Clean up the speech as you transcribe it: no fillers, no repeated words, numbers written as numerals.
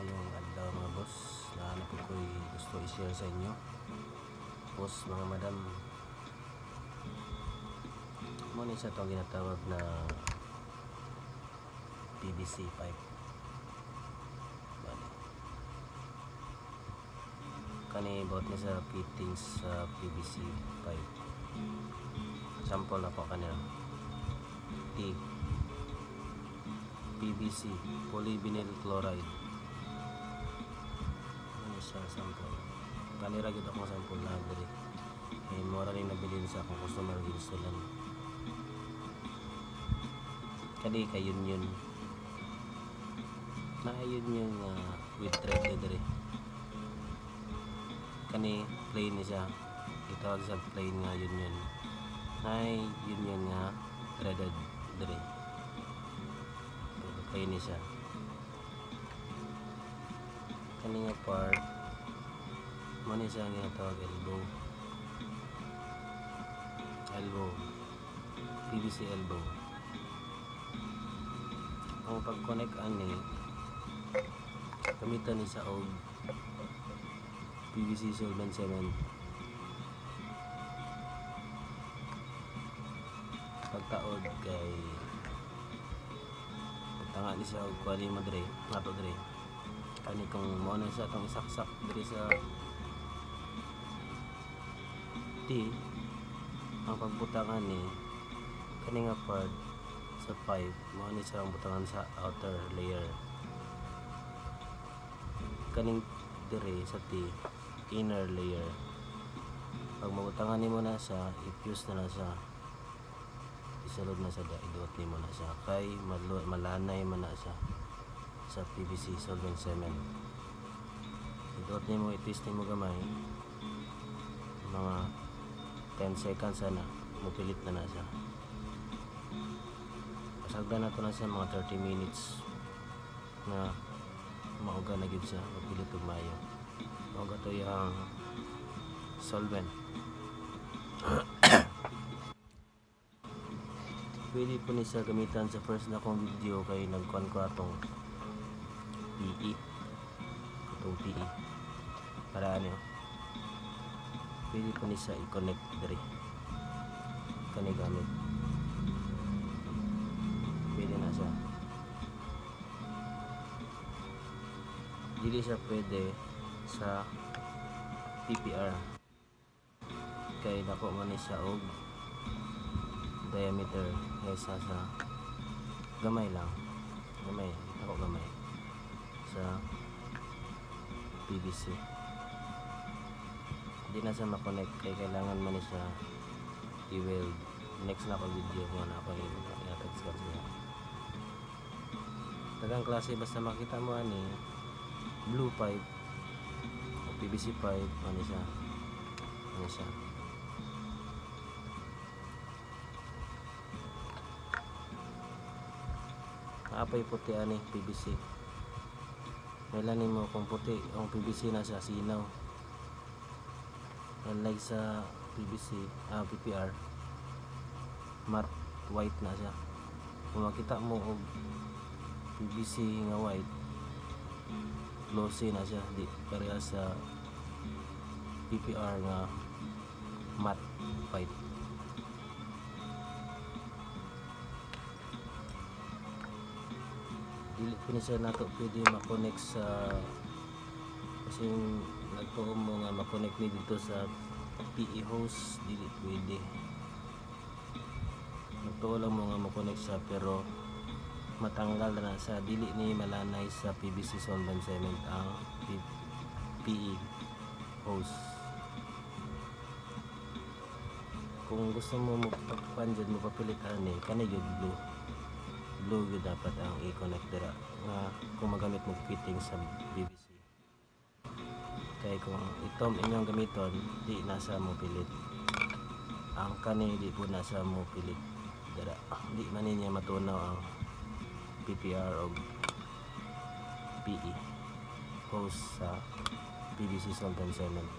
Maayong adlaw, mga boss. Naa na po ko'y gusto i-share sa inyo. Boss, mga madam. Mao ni siya itong ginatawag na PVC pipe. Bale. Kani about ni sa fittings sa PVC pipe. Sample na po kanila. T. PVC, polyvinyl chloride. Ano siya sample? Kanira gyud akong sample na diri. Kay mura rin nabilin sa akong customer ginstallan. Kani kay yun yun. Na yun yun nga with thread na diri. Kani plain ni siya. Gitawag sa plain nga yun yun. Na yun yun nga threaded diri. Pero plain ni siya. Kani nga part mao ni siya ang ginatawag elbow. Elbow. PVC elbow. Ang pag-connect ani, gamitan ni sa og PVC solvent cement. Pagtaod kay pagtanga ni siya og kuan mo dire, nato dire. Kani kung mao na siya atong isaksak diri sa T, ang pagbutangan ni kani nga part sa pipe, mao ni siya ang butangan sa outer layer. Kaning dire sa T, inner layer. Pag mabutangan nimo na siya, i-fuse na na siya, isulod na sa iduot nimo na siya kay malanay man na siya sa PVC solvent cement. Iduot nimo, i-twist nimo gamay, mga 10 seconds ana, mupilit na na siya. Pasagdan na to na siya mga 30 minutes na mauga na gyud siya, mapilit og maayo. Mauga to yung solvent. Pwede po ni siya gamitan sa first na kong video kay nagkuan ko atong PE, atong PE para ano, pwede po ni siya i-connect diri. Kani gamit, pwede na siya. Dili siya pwede sa PPR kay dako man ni siya og diameter kaysa sa gamay lang, gamay, dako gamay sa PVC. Di na siya makonect kay kailangan man ni siya i-weld. Next na ako video mo na ako ihatag sa siya. Daghang klase, basta makita mo ani blue pipe o PVC pipe, ano siya, ano siya. Naapay puti ani PVC. May mo kung puti ang PVC na sa sinaw. Unlike sa PVC, PPR, matte white na siya. Kung makita mo og PVC nga white, glossy na siya, di pareha sa PPR nga matte white. Dili po ni siya nato pwede ma-connect sa, kasi nagtuo mo nga ma-connect ni dito sa PE hose, dili pwede. Nagtuo lang mo nga ma-connect siya pero matanggal na sa, dili ni malanay sa PVC solvent cement ang PE hose. Kung gusto mo mapagkuan jud, mopapilit ani, kani jud blue. Blue gyud dapat ang i-connect dira nga kung magamit mo fitting sa PVC. Kay kung itom inyong gamiton, di na sa mo pilit. Ang kani di po na sa mo pilit dira. Di man niya matunaw ang PPR o PE hose sa PVC solvent cement.